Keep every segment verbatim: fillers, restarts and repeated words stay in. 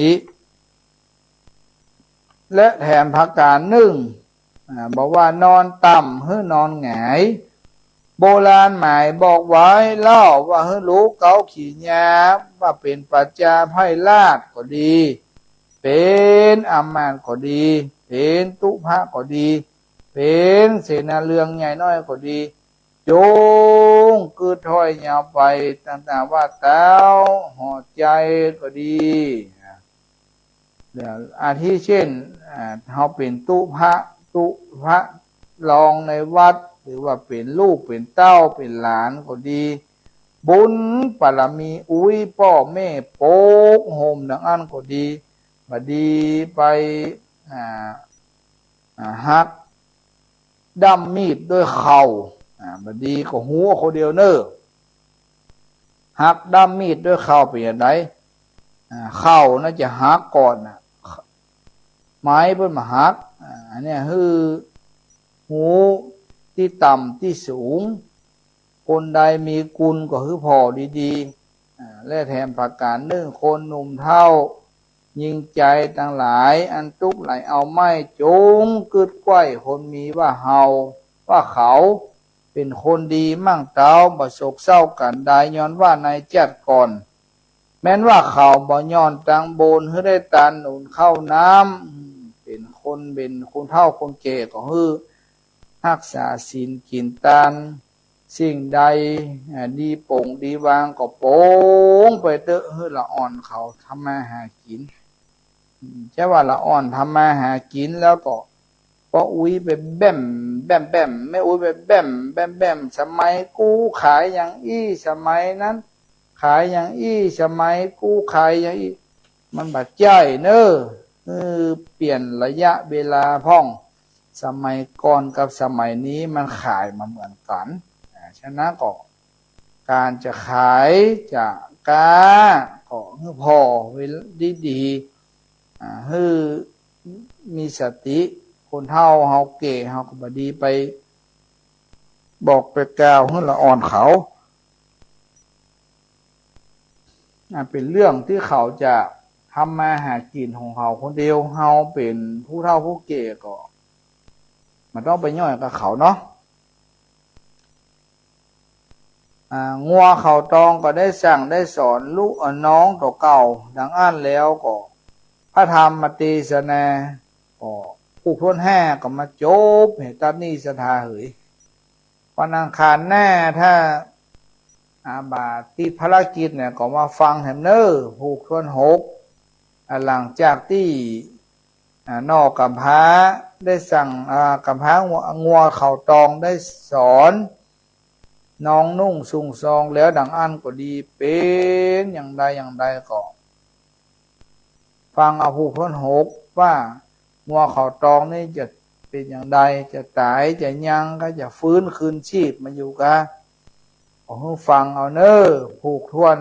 นี้ และแถมประก๋านนึ่ง อ่า บอกว่านอนต่ำหื้อนอนหงาย โบราณหมายบอกไว้เล่าว่าหื้อลูกเก๊าขีญา ว่าเป๋นปัจจาไพร่ราชก็ดี เป๋นอำมาตย์ก็ดี เป๋นตุ๊พะก็ดี เป๋นเสนาเรืองใหญ่น้อยก็ดี จงกึ๊ดถ้อยยาวไป ตั้งแต่ว่าเต๊าหอดใจ๋ก็ดี เดี๋ยวอาทิเช่น อ่า เฮาเป๋นตุ๊พะ ตุ๊พะรองในวัด หรือว่าเป๋นลูก เป๋นเต้า เป๋นหลานก็ดี บุญบารมีอุ๊ยป้อแม่ปกห่มดังอั้นก็ดี บ่ดีไป อ่า อ่า หักด้ามมีดด้วยเข่า อ่า บ่ดีก็หัวคนเดียวเน่อ หักด้ามมีดด้วยเข่าเป๋นอย่างใด อ่า เข่าน่าจะหักก่อนน่ะ ไม้เปิ้นบ่หัก อ่า อันเนี้ยหื้อฮู้ตี้ต่ำตี้สูง คนใดมีกุณก็หื้อผ่อดีๆ อ่า และแถมประก๋านนึ่ง คนหนุ่มเฒ่า ญิงใจ๋ตังหลาย อันตุ๊กไหล่เอาไม้ จงกึ๊ดใคว่คนมีว่าเฮา ว่าเขาเป๋นคนดีมั่งเต๊า บ่โศกเศร้ากั๋นใด ย้อนว่าในจัดก่อน แม้นว่าเขาบ่ย้อนตังบุญ หื้อได้ตานหนุนข้าวน้ำ เป๋นคน เป๋นคนเฒ่าคนแก่ก็หื้อฮักษาศีลกิ๋นตาน สิ่งใด อ่า ดีป๋งดีวางก็ป๋งไปเต๊อะ หื้อละอ่อนเขาทำมาหากิ๋น อืม ใจ้ว่าละอ่อนทำมาหากิ๋นแล้วก็ ปออุ๊ยไปแบ้ม แบ้ม แบ้ม แม่อุ๊ยไปแบ้ม แบ้ม แบ้ม สมัยกูขายอย่างอี้ สมัยนั้น ขายอย่างอี้ สมัยกูขายอย่างอี้ มันบ่ใจ้เน่อ เออ เปลี่ยนระยะเวลาพ่อง สมัยก่อนกับสมัยนี้มันขายบ่เหมือนกั๋น อ่า ฉะนั้นก็ ก๋านจะขายจะก๊า ก็หื้อผ่อไว้ดีๆ อ่า หื้อมีสติ คนเฒ่าเฮาแก่เฮาก็บ่ดีไปบอกไปกล่าวหื้อละอ่อนเขา อ่า เป๋นเรื่องตี้เขาจะทำมาหากิ๋นของเขาคนเดียว เฮาเป๋นผู้เฒ่าผู้แก่ก็บ่ต้องไปย่อยกับเขาเนาะ อ่า งัวเขาตองก็ได้สั่งได้สอนลูก เอ่อ น้องตั๋วเก่า ดังอั้นแล้วก็ พระธรรมเตสนา ก็ผูกถ้วนห้าก็มาจบแหมตั๊ดนี้ศรัทธาเหย วันอังคารหน้าถ้า อ่า บ่าติดภารกิจเนี่ยก็มาฟังแถมเน่อ ผูกถ้วนหก อ่า หลังจากตี้ อ่า น้องก๋ำพร้าได้สั่ง อ่า ก๋ำพร้างัว งัวเขาตองได้สอน น้องนุ่งนุ่งซองแล้วดังอั้นก็ดี เป๋นอย่างใดอย่างใดก็ ฟังเอาผูกถ้วนหก ว่างัวเขาตองนี่จะเป๋นอย่างใด จะต๋ายจะยัง ก็จะฟื้นคืนชีพมาอยู่กา ก็หื้อฟังเอาเน่อ ผูกถ้วน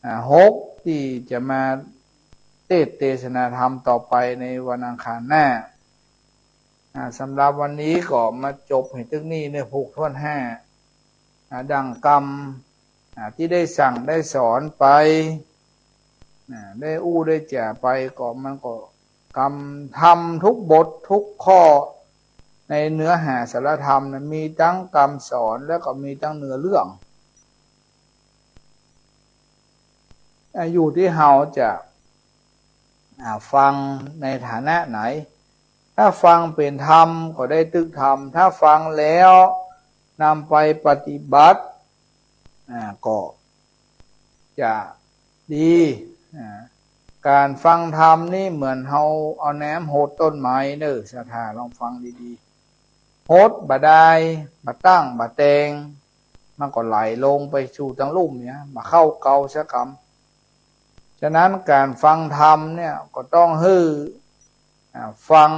อ่า หก ตี้จะมาเตสน์เตสนาธรรมต่อไปในวันอังคารหน้า อ่า สำหรับวันนี้ก็มาจบแหมตึกนี้เน่อ ผูกถ้วนห้า อ่า ดั่งกำ อ่า ตี้ได้สั่งได้สอนไป อ่า ได้อู้ได้จ๋าไปก็มันก็กำธรรมทุกบททุกข้อในเนื้อหาสาระธรรมนะ มีตังกำสอนแล้วก็มีตังเนื้อเรื่อง อ่า อยู่ตี้เฮาจะ อ่า ฟังในฐานะไหน ถ้าฟังเป๋นธรรมก็ได้ตึกธรรม ถ้าฟังแล้วนำไปปฏิบัติ อ่า ก็จะดี อ่า ก๋านฟังธรรมนี่เหมือนเฮาเอาน้ำหดต้นไม้เน่อ ศรัทธาลองฟังดีๆ หดบ่ได้ บ่ตั้งบ่แต่ง มันก็ไหลลงไปสู่ตังลุ่มเนี่ย บ่เข้าเกลาสักกำ ฉะนั้นก๋านฟังธรรมเนี่ยก็ต้องหื้อ อ่า ฟัง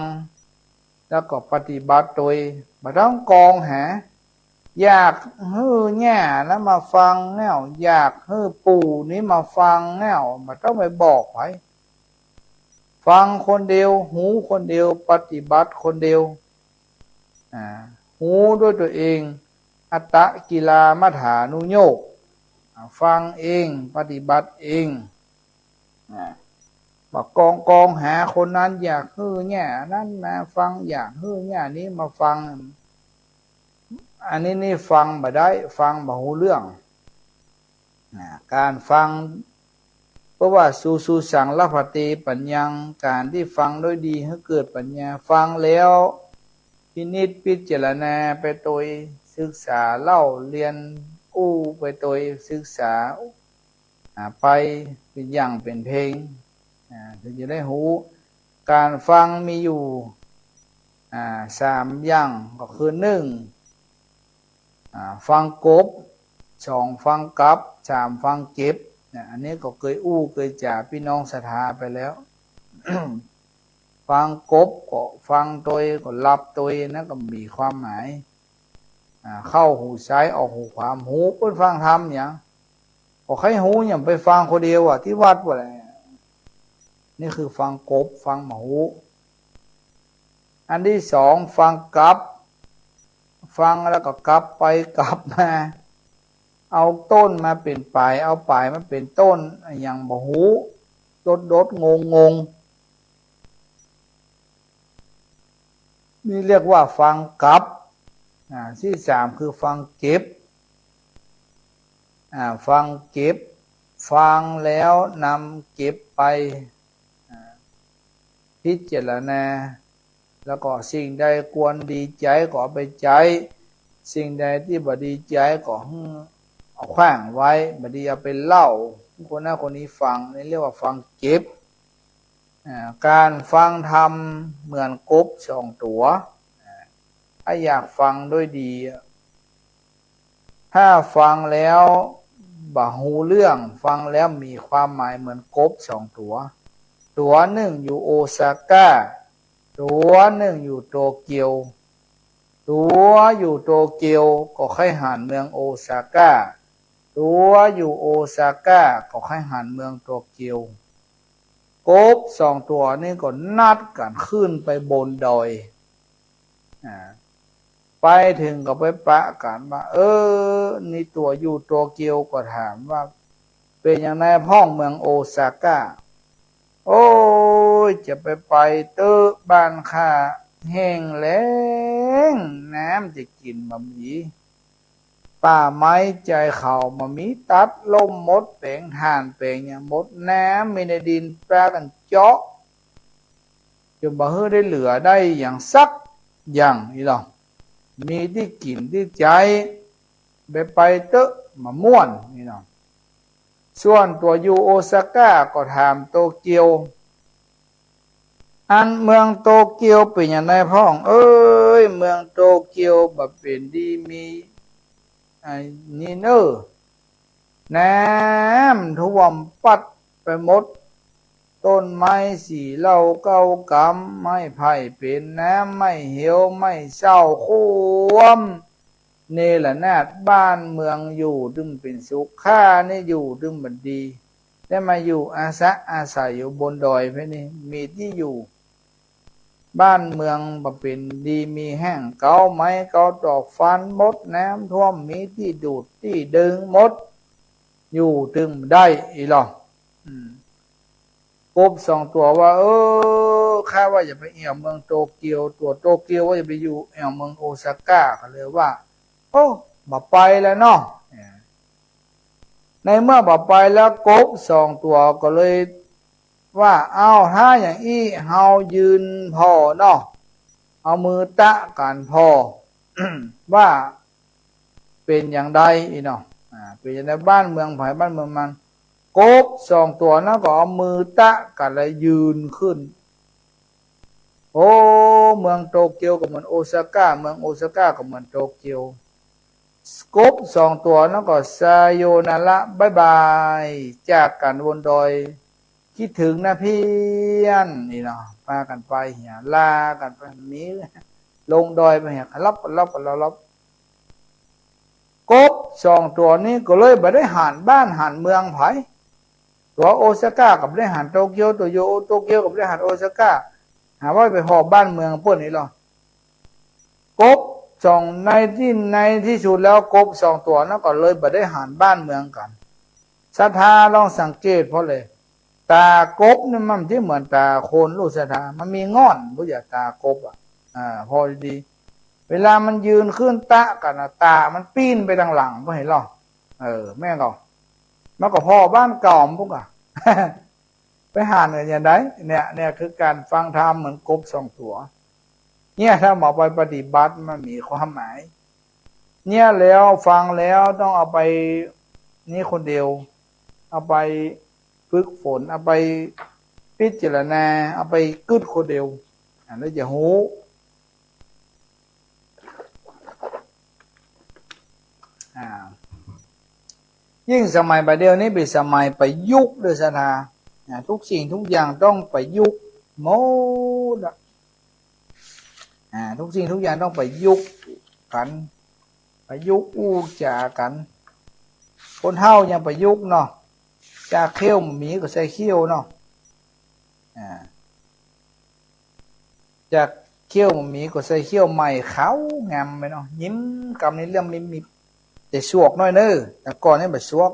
แล้วก็ปฏิบัติโตย บ่ต้องกองหา อยากหื้อหญ้านั้นมาฟังแน่ว อยากหื้อปู่นี้มาฟังแน่ว บ่ต้องไปบอกใผ ฟังคนเดียว ฮู้คนเดียว ปฏิบัติคนเดียว อ่า ฮู้ด้วยตัวเอง อัตตกิลมัฏฐานุโยค อ่า ฟังเอง ปฏิบัติเอง อ่า มากองกองหาคนนั้นอยากหื้อเนี่ยนั้นมาฟัง อยากหื้อเนี่ยนี้มาฟัง อันนี้นี่ฟังบ่ได้ ฟังบ่ฮู้เรื่อง นะ ก๋านฟัง เพราะว่าสุ สุสัง ละภัตติ ปัญญัง ก๋านตี้ฟังโดยดีหื้อเกิดปัญญา ฟังแล้วพินิจพิจารณาไปโตย ศึกษาเล่าเรียนอู้ไปโตย ศึกษา อ่า ไปเป๋นอย่างเป๋นเพลง อ่า เถิงจะได้ฮู้ ก๋านฟังมีอยู่ อ่า สามอย่าง ก็คือ นึ่ง อ่า ฟังกบ สอง ฟังกลับ สาม ฟังเก็บ เนี่ย อันนี้ก็เกยอู้เกยจ๋าปี้น้องศรัทธาไปแล้ว ฟังกบก็ฟังโตย ก็หลับโตย นั่นก็มีความหมาย อ่า เข้าหูซ้ายออกหูขวา หูเปิ้นฟังธรรมหยัง ก็ใค่ฮู้หยังไปฟังคนเดียวอะ ตี้วัดพู้นแหละ นี่คือฟังกบ ฟังบ่ฮู้ อันตี้สอง ฟังกลับ ฟังแล้วก็กลับไปกลับมา เอาต้นมาเป๋นป๋าย เอาป๋ายมาเป๋นต้น อะหยังบ่ฮู้ ดดๆ งงๆ นี่เรียกว่าฟังกลับ อ่า ตี้สามคือฟังเก็บ อ่า ฟังเก็บ ฟังแล้วนำเก็บไป อ่า พิจารณา แล้วก็สิ่งใดควรดีใจ๋ก็เอาไปใจ๊ สิ่งใดตี้บ่ดีใจ๋ก็หื้อเอาขว้างไว้ บ่ดีเอาไปเล่าคนนั้นคนนี้ฟัง นี่เรียกว่าฟังเก็บ อ่า ก๋านฟังธรรมเหมือนกบสองตั๋ว อ่า ถ้าอยากฟังโดยดีอะ ถ้าฟังแล้วบ่ฮู้เรื่อง ฟังแล้วมีความหมายเหมือนกบสองตั๋ว ตั๋วนึ่งอยู่โอซาก้า ตั๋วนึ่งอยู่โตเกียว ตั๋วอยู่โตเกียวก็ใค่หันเมืองโอซาก้า ตั๋วอยู่โอซาก้าก็ใค่หันเมืองโตเกียว กบสองตั๋วนี้ก็นัดกั๋นขึ้นไปบนดอย อ่า ไปเถิงก็ไปปะกั๋นว่า เออ นี่ตั๋วอยู่โตเกียวก็ถามว่า เป๋นอย่างใดพ่องเมืองโอซาก้า โอ้ย จะไปไปเต๊อะ บ้านข้าแห้งแล้ง น้ำจะกิ๋นบ่มี ป่าไม้ใจ๋เขาบ่มี ตัดล่มหมด แป๋งถ่านแป๋งหยังหมด น้ำมีในดินปากั๋นเจาะ จ๋นบ่หื้อได้เหลือได้หยังสักอย่างอี้ลอ มีตี้กิ๋นตี้ใจ๊ ไปไปเต๊อะ บ่ม่วนอี้ลอ ส่วนตั๋วอยู่โอซาก้าก็ถามโตเกียว อันเมืองโตเกียวเป๋นอย่างใดพ่องเอ้ย เมืองโตเกียวบ่เป๋นดีมี อ่า นี่เน่อ น้ำท่วมปั๊ดไปหมด ต้นไม้สี่เหล้าเก้ากำ ไม้ไผ่เป๋นน้ำ ไม้เหว ไม้เศร้าคว่ำ เนรนาถ บ้านเมืองอยู่ตึงเป๋นสุข ข้านี่อยู่ตึงบ่ดี ได้มาอยู่อาสะอาศัยอยู่บนดอยแผนนี้ มีตี้อยู่ บ้านเมืองบ่เป๋นดีมีแฮง เก๋าไม้เก๋าตอกฟันหมด น้ำท่วมมีตี้ดูดตี้ดึงหมด อยู่ตึงบ่ได้อี้ลอ อืม กบสองตั๋วว่า เออ ข้าว่าจะไปแอ่วเมืองโตเกียว ตั๋วโตเกียวว่าจะไปอยู่แอ่วเมืองโอซาก้า ก็เลยว่า โอ้ บ่ไปแล้วเนาะ ในเมื่อบ่ไปแล้ว กบสองตั๋วก็เลยว่า เอ้า ถ้าอย่างอี้ เฮายืนผ่อเนาะ เอามือตะกั๋นผ่อ ว่าเป๋นอย่างใดอี้เนาะ อ่า เป๋นอย่างใด บ้านเมืองใผบ้านเมืองมัน กบสองตั๋วนั้นก็เอามือตะกั๋นแล้วยืนขึ้น โอ้ เมืองโตเกียวก็เหมือนโอซาก้า เมืองโอซาก้าก็เหมือนโตเกียว กบสองตั๋วนั้นก็ซาโยนาระ บ๊ายบาย จากกั๋นบนดอย คิดถึงนะเพื่อน อี้เนาะ ปากั๋นไปเหีย ลากั๋นไป หนีลงดอยไปเหีย ลับ ลับ ลับ ลับ กบสองตั๋วนี้ก็เลยบ่ได้หันบ้านหันเมืองใผ ตั๋วโอซาก้าก็บ่ได้หันโตเกียว ตั๋วอยู่โตเกียวก็บ่ได้หันโอซาก้า หาว่าไปผ่อบ้านเมืองเปิ้นอี้ลอ กบสอง ในตี้ ในตี้สุดแล้วกบสองตั๋วนั้นก็เลยบ่ได้หันบ้านเมืองกั๋น ศรัทธาลองสังเกตผ่อเลย ต๋ากบนี่มันบ่เหมือนต๋าคน ลูกศรัทธา มันมีง่อน บ่อยากต๋ากบอะ อ่า ผ่อดีๆ เวลามันยืนขึ้นตะกั๋นนะ ต๋ามันปิ้นไปตางหลัง บ่หันลอ เออ แม่นก่อ มันก็ผ่อบ้านเก่ามันปุ๊กอะ ไปหันกั๋นอย่างใด เนี่ย เนี่ยคือก๋านฟังธรรมเหมือนกบสองตั๋ว เนี่ยถ้าเอาไปปฏิบัติมันมีความหมาย เนี่ยแล้วฟังแล้วต้องเอาไปนี่คนเดียว เอาไปฝึกฝน เอาไปพิจารณา เอาไปกึ๊ดคนเดียว อ่า แล้วจะฮู้ อ่า ยิ่งสมัยบ่าเดี่ยวนี้เป๋นสมัยประยุกต์ด้วยศรัทธา อ่า ทุกสิ่งทุกอย่างต้องประยุกต์หมดอะ อ่า ทุกสิ่งทุกอย่างต้องประยุกต์กั๋น ประยุกต์อู้จ๋ากั๋น คนเฮายังประยุกต์เนาะ จากเขี้ยวบ่มีก็ใส่เขี้ยวเนาะ อ่า จากเขี้ยวบ่มีก็ใส่เขี้ยวใหม่ขาวงามไปเนาะ ยิ้มกำนี้เรื่องมิบๆ แต่สวกหน้อยเน่อ แต่ก่อนนี่บ่สวก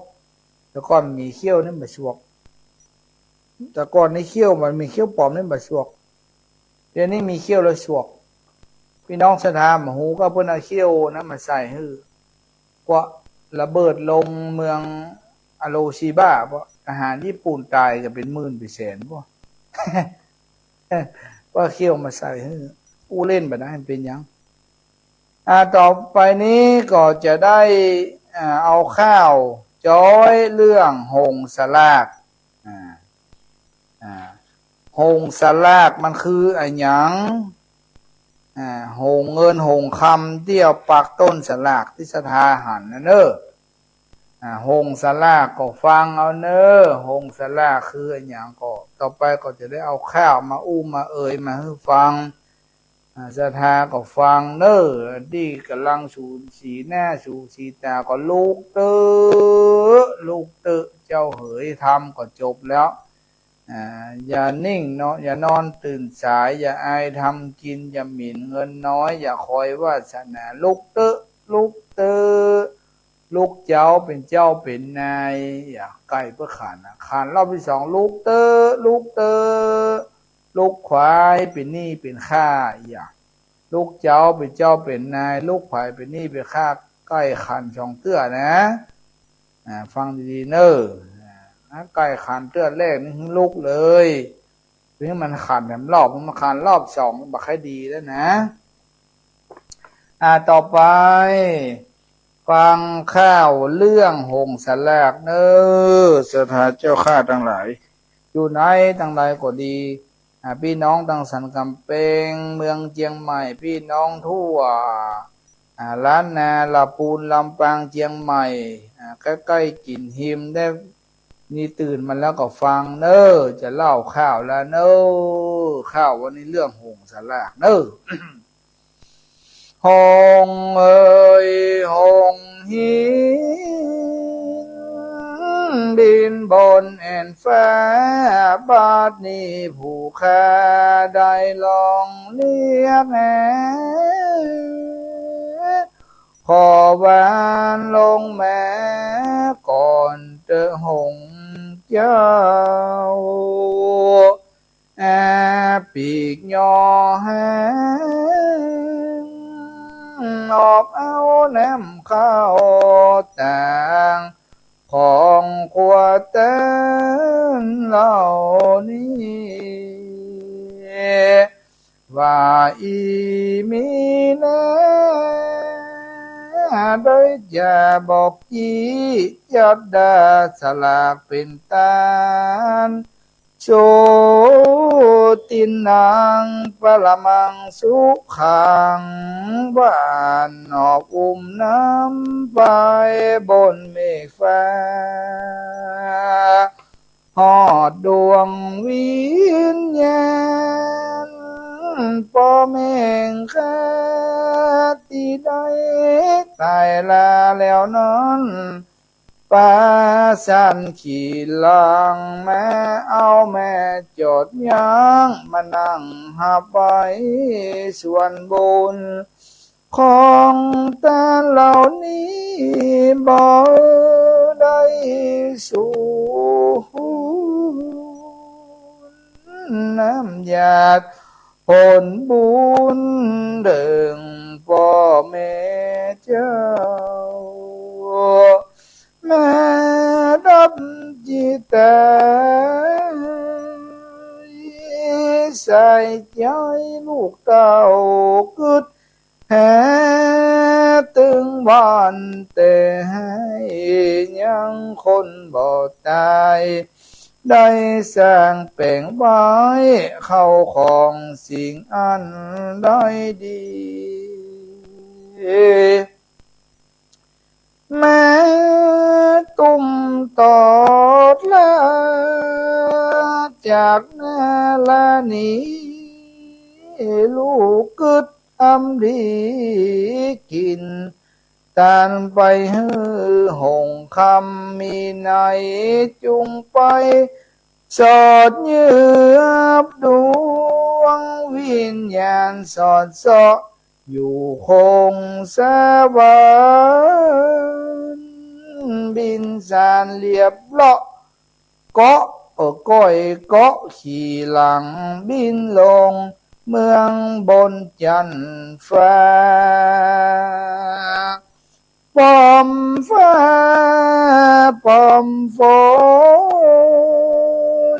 แต่ก่อนมีเขี้ยวนี่บ่สวก แต่ก่อนนี่เขี้ยวมันมีเขี้ยวป๋อมนี่บ่สวก เดี๋ยวนี้มีเขี้ยวแล้วสวก ปี้น้องศรัทธาบ่ฮู้ก็เปิ้นเอาเขี้ยวนั้นมาใส่หื้อ กว่าระเบิดลงเมืองฮิโรชิมา เพราะทหารญี่ปุ่นตายกั๋นเป๋นหมื่นเป๋นแสน เพราะ ว่าเขี้ยวมาใส่หื้อ อู้เล่นบ่ได้ มันเป๋นหยัง อ่า ต่อไปนี้ก็จะได้ อ่า เอาข่าวจ้อยเรื่องโฮงสลาก อ่า อ่า โฮงสลากมันคืออะหยัง อ่า โฮงเงินโฮงคำตี้เอาปักต้นสลากตี้ศรัทธาหันน่ะเน่อ อ่า โฮงสลากก็ฟังเอาเน่อ โฮงสลากคืออะหยังก็ ต่อไปก็จะได้เอาข่าวมาอู้มาเอ่ยมาหื้อฟัง อ่า ศรัทธาก็ฟังเน่อ ตี้ก่ำลังสูสีหน้าสูสีต๋าก็ลุกเต๊อะ ลุกเต๊อะเจ้าเหย ธรรมก็จบแล้ว อ่า อย่านิ่งเนาะ อย่านอนตื่นสาย อย่าอายธรรมกิน อย่าหมิ่นเงินน้อย อย่าคอยวาสนา ลุกเต๊อะ ลุกเต๊อะ ลุกเจ้าเป๋นเจ้าเป๋นนาย อย่าใก้เปื้อขันนะ ขันรอบตี้สอง ลุกเต๊อะ ลุกเต๊อะ ลุกขวายเป๋นหนี้เป๋นข้า อย่า ลุกเจ้าเป๋นเจ้าเป๋นนาย ลุกขวายเป๋นหนี้เป๋นข้า ใก้ขันสองเตื้อนะ อ่า ฟังดีๆ เน่อ อ่า ใก้ขันเตื้อแรกนี่หื้อลุกเลย หื้อมันขันแถมรอบ มันขันรอบสองบ่ค่อยดีแล้วนะ อ่า ต่อไป ฟังข่าวเรื่องโฮงสลากเน่อ ศรัทธาเจ้าข้าตังหลาย อยู่ไหนตังใดก็ดี อ่า ปี้น้องตังสันก๋ำแปง เมืองเจียงใหม่ ปี้น้องทั่ว อ่า ล้านนา ละปูน ลำปาง เจียงใหม่ อ่า ใก้ๆ กิ๋นหิมได้ นี่ตื่นมาแล้วก็ฟังเน่อ จะเล่าข่าวแล้วเน่อ ข่าววันนี้เรื่องโฮงสลากเน่อ โฮงเอ๋ย โฮงหิน บินบนแอ่นฟ้า บัดนี้ผู้ข้าได้ลองเรียกแห ขอวานลงมาก่อนเต๊อะโฮงเจ้า อาปีกยอแฮง หอบเอาน้ำข้าวตาง ของครัวเต๊อะเหล่านี้ ว่าอี้มีแน่ ได้จะบอกอี้ จัดดาสลากเป๋นตาน โสตินนัง ปรมังสุขัง หวานหอบอุ้มนำไปบนเมฆฟ้า ฮอดดวงวิญญาณ ป้อแม่งข้าตี้ได้ต๋ายลาแล้วนั้น ปาสันขี่หลังมาเอาแม่จอดยัง มานั่งฮับไว้ส่วนบุญ ของตานเหล่านี้บ่ได้สู น้ำหยาดผลบุญเถิงป้อแม่เจ้า แม่ดับจิตตาย ใส่ใจ๋ลูกเต้ากึ๊ด แหตึงวันแต่ไห้ยังคนบ่ต๋าย ได้สร้างแป๋งไว้เข้าของสิ่งอันได้ดี แม่ตุ้มตอดลาจากนาลานี้ ลูกกึ๊ด อำดีกิ๋น ตานไปหื้อหงส์คำมีใน จุ่งไปสอดเยือบดวงวิญญาณสอดเซาะอยู่คงสวรรค์ บิณฑบาตเรียบเลาะ เกาะ เอ่อ ก้อยเกาะขี่หลังบิณฑบาตลงเมืองบนจั๊นฟ้า ป้อมฟ้าป้อมฝ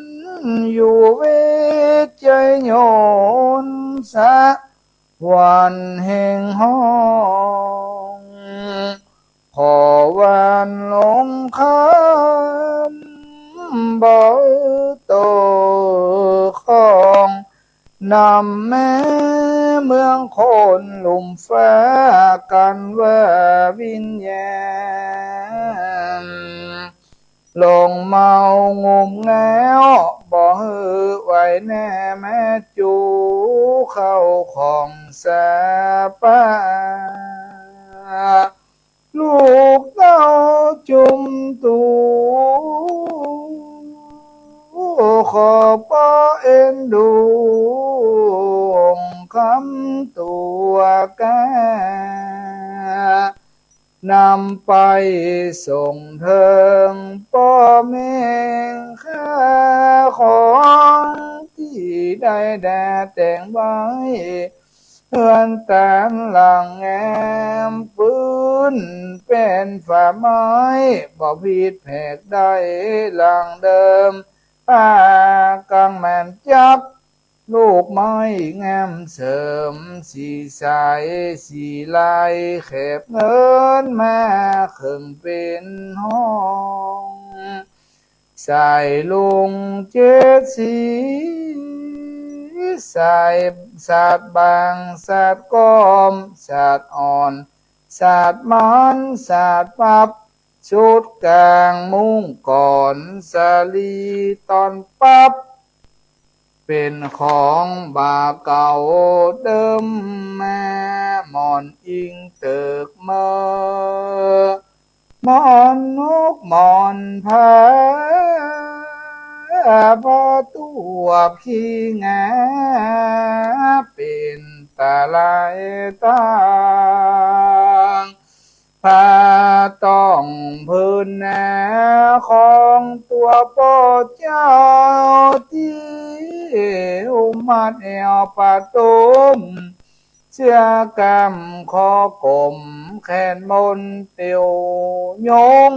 น อยู่เวชชัยยนต์สะ หวานแห่งห้อง ขอวานลงคำ บ่โตของ นำแม่เมืองคนลุ่มฟ้า กั๋นว่าวิญญาณ ลงเมางมแงว บ่หื้อไหวแน่แม่จู เข้าของสาปะ ลูกเต้าจุมตู ขอป้อเอ็นดู หงส์คำตั๋วก้า นำไปส่งเถิงป้อแม่ข้า ของตี้ได้แด่แต่งไว้ เฮือนตานหลังแง้ม ปื๊นเป๋นฝ้าไม้ บ่ผิดแผกได้หลังเดิม ผ้ากังแหมนจับ ลูกไม้งามเสริม สีใสสีลายแขบเงิน มาเคิงเป๋นห้อง สายลุงเจ็ดสี สายสาดบางสาดก้อม สาดอ่อนสาดหมอนสาดปับ สุดก๋างมุ้งก่อนสาลีตอนปับ เป๋นของบ่าเก่าเดิมมา หมอนอิงเติกเมอ หมอนหนุกหมอนผ้า ผ้าตวบขี้งา เป๋นตาลายต่าง ผ้าต้องผืนหนา ของตั๋วป้อเจ้า ตี้หุ้มมัดแอวปะตุ้ม เสื้อกำคอกลมแขนมนเตียวย้ง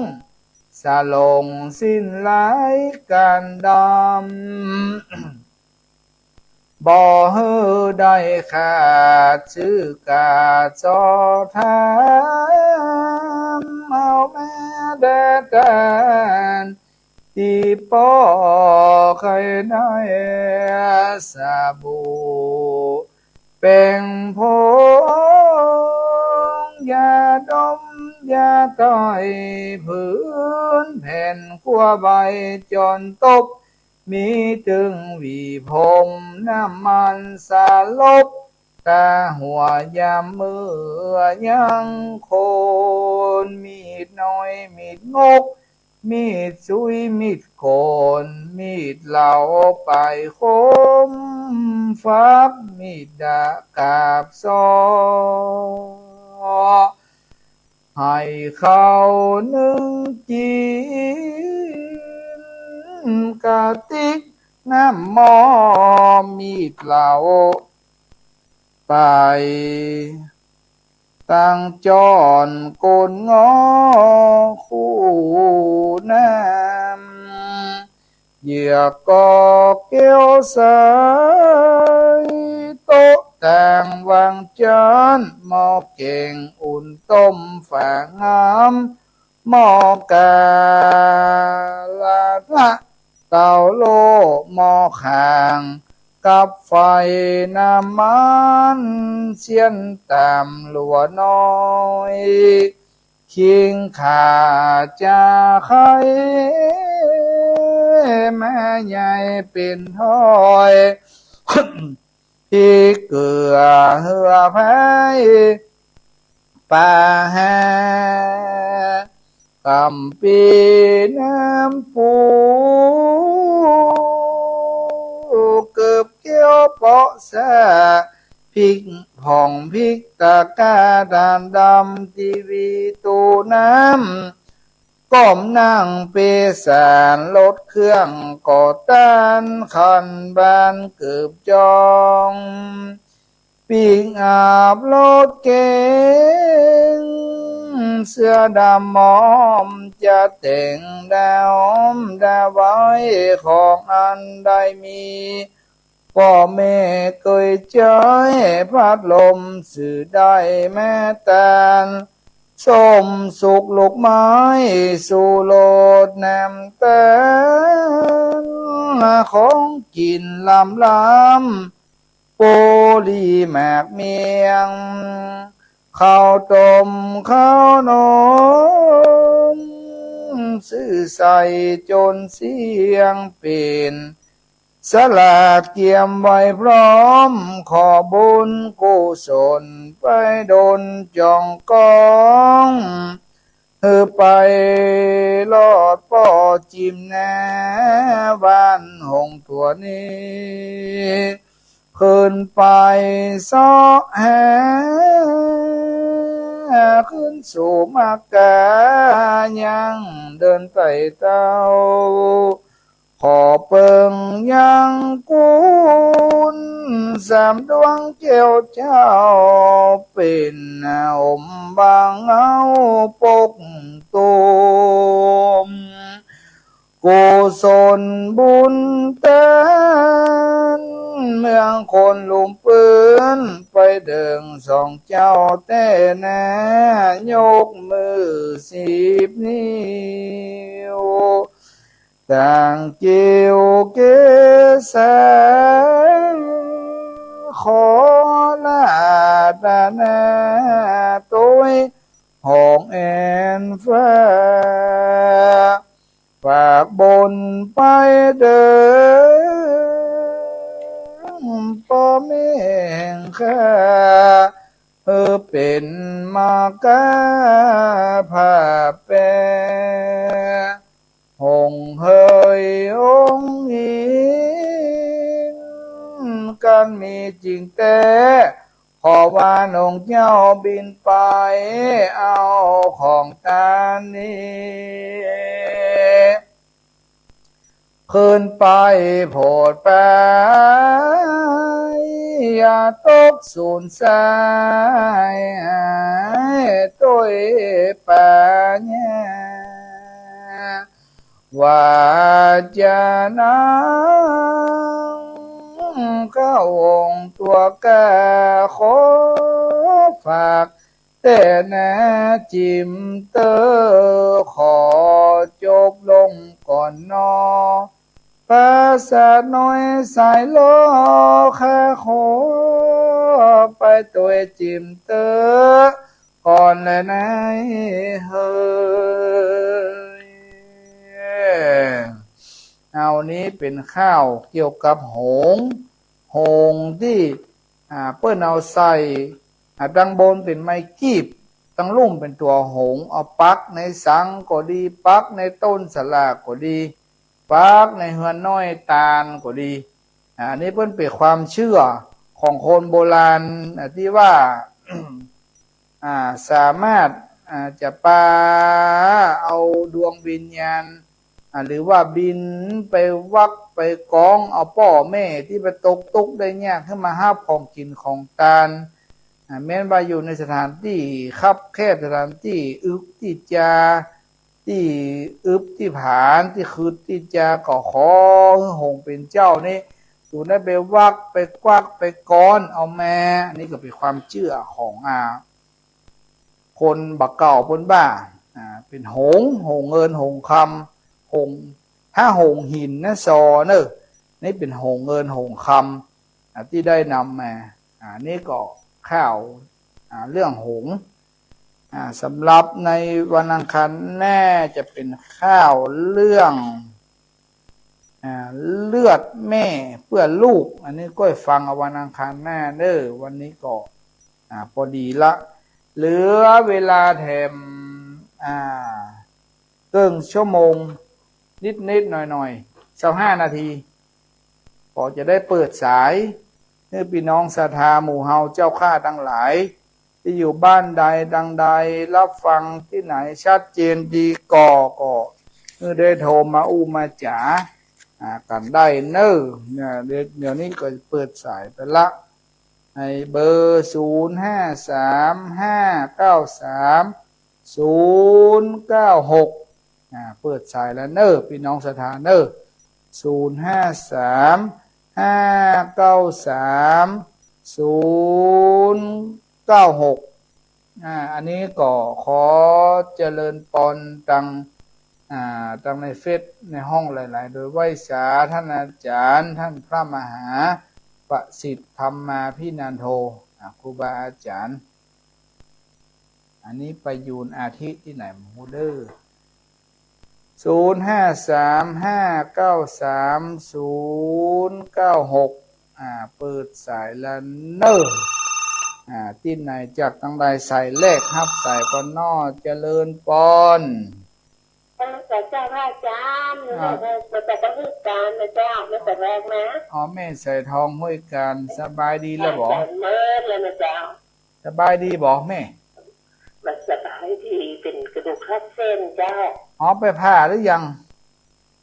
สะหลงสิ้นลายก๋านดำ บ่หื้อได้ขาด จื้อกาดสอบถาม เอาแม่แด่ตาน ตี้ป้อใค่ได้สบู่ แป๋งผง ยาดม ยาต้อย ผืนแผ่น ครัวใบ จอนตบ มีตึงหวีผม น้ำมันสลบ ตาหัวยามเมื่อยังคน มีดน้อย มีดงก มีดสุย มีดโกน มีดเหลาปลายคม ฟัก มีดดาบ กาบซอ ไหข้าวนึ่งกิ๋น กะติ๊ก น้ำหม้อ มีดเหลา ไป ตังจ้อนก้นงอคู่น้ำ เหยือกกอกแก้วใส โต๊ะต่างวางจาน หม้อแก๋งอุ่นต้มฝางาม หม้อกาละทะ เตาโล่หม้อข่าง กับไฟน้ำมัน เสี้ยนต่ำหลัวน้อย คิงข่าจาไข่ แม่ใหญ่เป๋นถ้อย พริกเกลือเหือไพร้ ปลาแห้ กำปีน้ำปู เกิบแก้วเปาะสา พริกผ่องพริกตะก้า ถ่านดำ ทีวี ตู้น้ำ ก้อมนั่งเปสาร รถเครื่องก็ตาน คันบานเกิบจอง ปิกอัพรถเก๋ง เสื้อดำหมอม จะแต่งดาวดาไว้ ของอันได้มี ป้อแม่เกยใจ๊ พัดลมสื่อได้แม่ตาล ส้มสุกลูกไม้ สู่รสน้ำตาล ของกิ๋นลำลำ ปูรีหมากเมียง ข้าวต้มข้าวนม ซื้อใส่จนเสี้ยง เป๋นสลากเกียมไว้พร้อม ขอบุญกุศลไปดลจ่องกอง หื้อไปรอดป้อจิมแน่ บ้านหงส์ตั๋วนี้ ขึ้นไปเซาะแห ขึ้นสู่มักกา ยังเดินไต่เต้า ขอเปิงยังกุน สามดวงแก้วเจ้า เป๋นอมบังเอาปกตูม กุศลบุญเต้น เมืองคนลุ่มปืน ไปเถิงสองเจ้าแต๊แน่ ยกมือสิบนิ้ว ต่างเกลียวเกษา ขอราธนาตวย หองแอ่นฟ้า ฝากบนไปเถิง ป้อแม่แห่งข้า หื้อเป๋นมากาผ้าแป หงส์เหยองค์อิน กันมีจริงแต๊ ขอว่าหงส์เจ้าบินไป เอาของตานนี้ ขึ้นไปโผดไป อย่าตกสูญสาย หายตวยปาญา ว่าจะนั่งเข้าองค์ตั๋วกา ขอฝากแต๊แน่จิ๋มเต๊อ ขอจบลงก่อนนอ ภาษาน้อยสายลอ ข้าขอไปตวยจิ๋มเต๊อ ก่อนแลนายเฮย เอานี้เป๋นข้าวเกี่ยวกับหงส์ หงส์ตี้ อ่า เปิ้นเอาใส่ อ่า ตังบนเป๋นไม้กีบ ตังลุ่มเป๋นตั๋วหงส์ เอาปักในสังก็ดี ปักในต้นสลากก็ดี ปักในเฮือนน้อยตานก็ดี อ่า อันนี้เปิ้นเป๋นความเชื่อของคนโบราณ อ่า ตี้ว่า อ่า สามารถ อ่า จะปาเอาดวงวิญญาณ อ่า หรือว่าบินไปวักไปกองเอาป้อแม่ตี้ไปตกตุ๊กข์ได้ยากขึ้นมาฮับของกิ๋นของตาน อ่า แม้นว่าอยู่ในสถานตี้คับแคบ สถานตี้อึดตี้จา ตี้อึดตี้ผาน ตี้ขึดตี้จา ก็ขอหื้อหงส์เป๋นเจ้านี้ สูได้ไปวักไปกวักไปกอนเอาแม่ อันนี้ก็เป๋นความเจื้อของ อ่า คนบ่าเก่าเปิ้นว่า อ่า เป๋นหงส์ หงส์เงินหงส์คำ หงส์ ถ้าหงส์หินนะ ซอเน่อ นี่เป๋นหงส์เงินหงส์คำ อ่า ตี้ได้นำมา อ่า นี่ก็ข่าว อ่า เรื่องหงส์ อ่า สำหรับในวันอังคารหน้าจะเป๋นข่าวเรื่อง อ่า เลือดแม่เปื้อนลูก อันนี้ก้อยฟังเอาวันอังคารหน้าเน่อ วันนี้ก็ อ่า ปอดีละ เหลือเวลาแถม อ่า เกิ่งชั่วโมง นิดๆ หน่อยๆ ซาวห้านาที ปอจะได้เปิดสาย หื้อปี้น้องศรัทธาหมู่เฮาเจ้าข้าตังหลาย ตี้อยู่บ้านใดตังใด ฮับฟังตี้ไหนชัดเจนดีก่อ ก็หื้อได้โทรมาอู้มาจ๋า อ่า กั๋นได้เน่อ เนี่ย เดี๋ยว เดี๋ยวนี้ก็เปิดสายไปละ ในเบอร์ ศูนย์ห้าสามห้าเก้าสามศูนย์เก้าหก อ่า เปิดสายแล้วเน่อ ปี้น้องศรัทธาเน่อ ศูนย์ห้าสามห้าเก้าสามศูนย์เก้าหก อ่า อันนี้ก็ขอเจริญปอนตัง อ่า ตังในเฟซในห้องหลายๆ โดยไหว้สาต้านอาจ๋ารย์ ต้านพระมหาประสิทธิ์ธรรมาภินันโท อ่า ครูบาอาจ๋ารย์ อันนี้ไปยูนอาทิตี้ไหนบ่ฮู้เน่อ ศูนย์ห้าสามห้าเก้าสามศูนย์เก้าหก อ่า เปิดสายแล้วเน่อ อ่า ตี้ไหนจากตังใด สายแรกฮับสายก่อนเนาะ เจริญปอน นมัสการเจ้าพระอาจ๋ารย์ อ่า นมัสการห้วยก๋านนะเจ้า นมัสการนะ อ๋อ แม่สายทองห้วยก๋าน สบายดีแล้วบ่ อาจ๋ารย์เมินแล้วนะเจ้า สบายดีบ่แม่ บ่สบายดี เป๋นกระดูกหักเส้นเจ้า อ๋อ ไปผ่าหรือยัง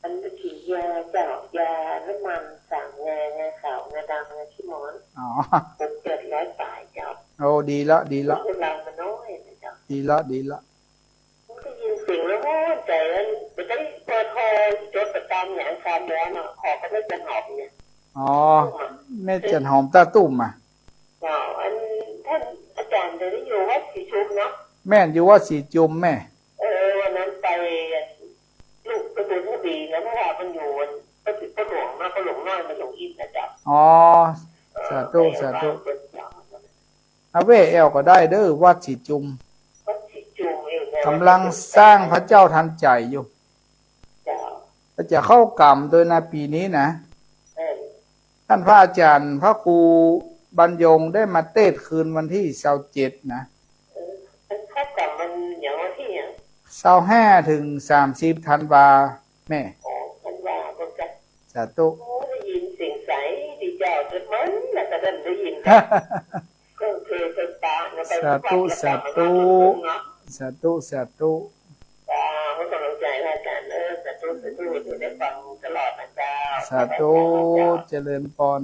อันไปกิ๋นยาเจ้า ยาน้ำมันสามงา งาขาว งาดำ งาขี้ม้อน อ๋อ หกเจ็ดร้อยป๋ายเจ้า โอ้ ดีละ ดีละ คนลาวมันน้อยนะเจ้า ดีละ ดีละ ได้ยินเสียงแล้วโอ้ย ใจ๋อัน บ่ได้เปิดคอจดประจ๋ำอย่างคำแล้วเนาะ ขอก็แม่จันหอมเนี่ย อ๋อ แม่จันหอมต้าตุ้มอะ เจ้า อันต้านอาจ๋ารย์เดี๋ยวนี้อยู่วัดศรีชุมเนาะ แม่น อยู่วัดศรีชุมแม่ เออ วันนั้นไป ลูกไปบุญทวีนะ เพราะว่ามันอยู่ มัน พระหลวงเนาะ พระหลวงน้อย พระหลวงอินทร์นะเจ้า อ๋อ เออ สาธุ ไป สาธุ บ้านเปิ้นเจ้า อาเว่แอ่วก็ได้เน่อ วัดศรีชุม วัดศรีชุมเองนะ ก๋ำลังสร้างพระเจ้าทันใจ๋อยู่ เจ้า ก็จะเข้ากรรมตวยนะ ปี๋นี้นะ เออ ต้านพระอาจ๋ารย์พระครูบรรยงได้มาเตสน์คืนวันตี้ซาวเจ็ดนะ เออ มันเข้ากรรมมันอย่างวันตี้หยัง ซาวห้าเถิงสามสิบธันวาแม่ อ๋อ ธันวา เปิ้นจะ สาธุ โอ้ ได้ยินเสียงใสดีเจ้า จนมันน่ะกระดันได้ยินกัน เครื่องเพลงไฟฟ้านะ ไป สาธุ วัด สาธุ เนาะ สาธุ สาธุ จ้า ให้กำลังใจพระอาจ๋ารย์เนอะ สาธุ สาธุ เดี๋ยวได้ฟังตลอดนะเจ้า สาธุ เจริญปอน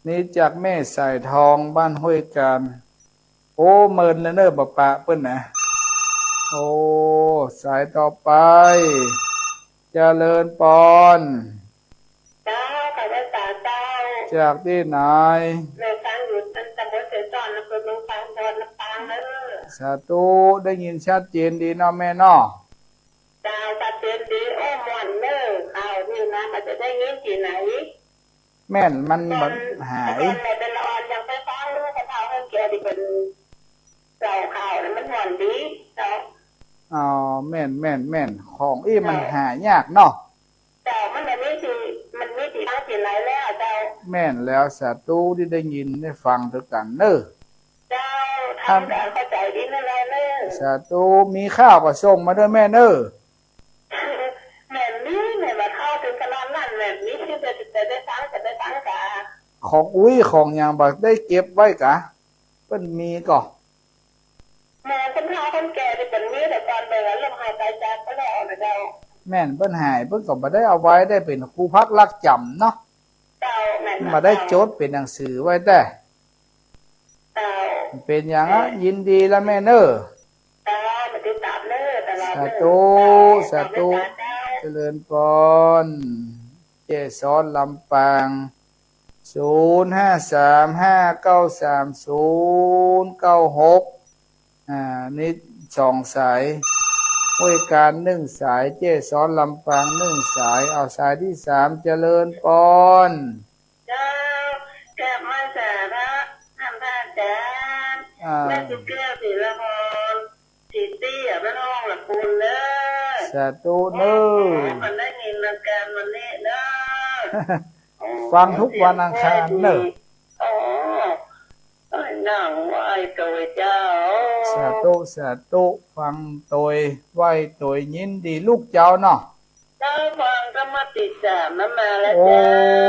นี่จากแม่สายทองบ้านห้วยก๋าน โอ้ เมินแล้วเน่อ บ่ปะเปิ้นนะ โอ้ สายต่อไป เจริญปอน เจ้า ขอไหว้สาเจ้า จากตี้ไหน แม่ฟังอยู่ตำบลเสฉวน อำเภอเมืองปาง จังหวัดลำปางเน่อ สาธุ ได้ยินชัดเจนดีเนาะแม่เนาะ เจ้า ชัดเจนดี โอ้ ม่วนเน่อ ข่าวนี่นะ บ่าจะได้ยินตี้ไหน แม่น มัน ก่อน บ่หาย ก่อนแม่เป๋นละอ่อนยังไปฟังลูกเขาเฒ่าคนแก่ตี้เปิ้นเล่าข่าวนะ มันม่วนดีเจ้า อ๋อ แม่น แม่น แม่น ของอี้มัน เจ้า หายากเนาะ เจ้า มันบ่มีตี้ มันมีตี้ฟังตี้ไหนแล้วเจ้า แม่นแล้ว สาธุตี้ได้ยินได้ฟังตวยกั๋นเน่อ เจ้า ท่าน ทำก๋านเข้าใจ๋ดีนั่นแหละเน่อ สาธุ มีข่าวก็ส่งมาด้วยแม่เน่อ แม่นมี แม่นว่าข่าวเถิงขนาดนั้น แม่นมี แต่ แต่ได้ฟัง แต่ได้ฟังกา ของอุ้ยของหยังบ่ได้เก็บไว้กา เปิ้นมีก่อ แม่น เปิ้นข่าว คนแก่ตี้เปิ้นมีแต่ก่อนเปิ้นก็ล้มหายตายจากไปแล้วนะเจ้า แม่น เปิ้นหาย เปิ้นก็บ่ได้เอาไว้ ได้เป๋นครูพักรักจ๋ำเนาะ เจ้า แม่น บ่ได้จดเป๋นหนังสือไว้แต๊ เจ้า เป๋นหยังอะ ยินดีละแม่เน่อ เจ้า มาติดต๋ามเน่อ ตลอดเน่อ สาธุ เจ้า สาธุ เจ้า เจริญปอน เจ๊สอนลำปาง ศูนย์ห้าสามห้าเก้าสามศูนย์เก้าหก อ่า นี่สองสาย บริการนึ่งสาย เจ๊สอนลำปางนึ่งสาย เอาสายตี้สาม เจริญปอน เจ้า กราบไหว้สาธุ ต้านพระอาจ๋ารย์ อ่า แม่ตุ๊กแก้ว ศิลาภรณ์ ศรีเตี้ย บ้านห้องละปูนเน่อ สาธุเน่อ ขอหื้อเปิ้นได้ยินรายก๋านวันนี้เน่อ ฟังกู้วันอังคารเน่อ โอ้ หนังไหว้โตยเจ้า สาธุ สาธุ ฟังโตย ไหว้โตย ยินดีลูกเจ้าเนาะ เจ้า ฟังธรรมะตี้สามมาแล้ว โอ้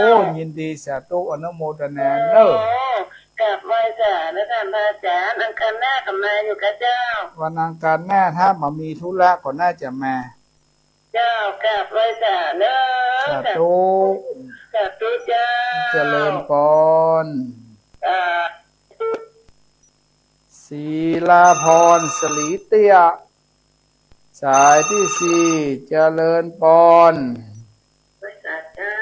เจ้า ยินดี สาธุ อนุโมทนาเน่อ โอ้ กราบไหว้สาธุนะต้านพระอาจ๋ารย์ อังคารหน้าก็มาอยู่ก้าเจ้า วันอังคารหน้าถ้าบ่มีธุระก็น่าจะมา เจ้า กราบไหว้สาธุเน่อ สาธุ สาธุเจ้า เจริญปอน อ่า ศิลาภรณ์ ศรีเตี้ย สายตี้สี่ เจริญปอน ไหว้สาธุเจ้า